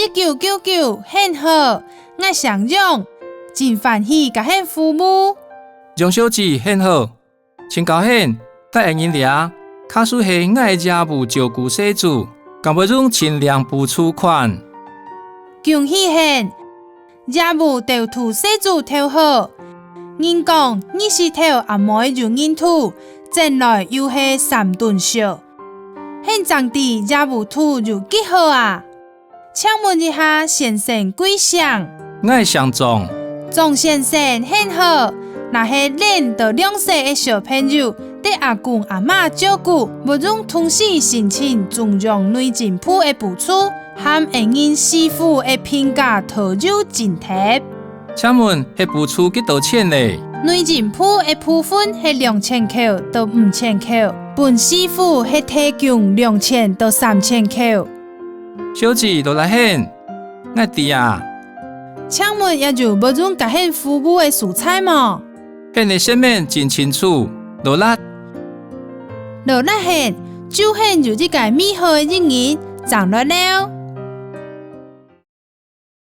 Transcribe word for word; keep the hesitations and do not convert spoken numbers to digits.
一九九九，很好，𠊎姓楊，真歡喜佮你服務。楊小姐，很好，請教你，在𠊎人這，假使係𠊎个爺母照顧細子，敢會用清零補助款？恭喜你，爺母都渡細子頭好。人講，二世頭阿妹有人渡，轉來又係三頓燒。你正知爺母渡有幾好啊？請問一下，先生貴姓？𠊎姓張。張先生，很好，若係恁多兩歲个小朋友，得阿公阿媽照顧，會用同時申請中央內政部个補助， 和𠊎人市府个評價都有津貼。請問係補助幾多錢呢？內政部个部分係兩千箍到五千箍，分市府係提供兩千到三千箍。小姐，勞力你，𠊎知啊。請問也有無用佮你服務个所在無？你个說明真清楚，勞力。勞力你，祝你有一個美好个一日，正來尞。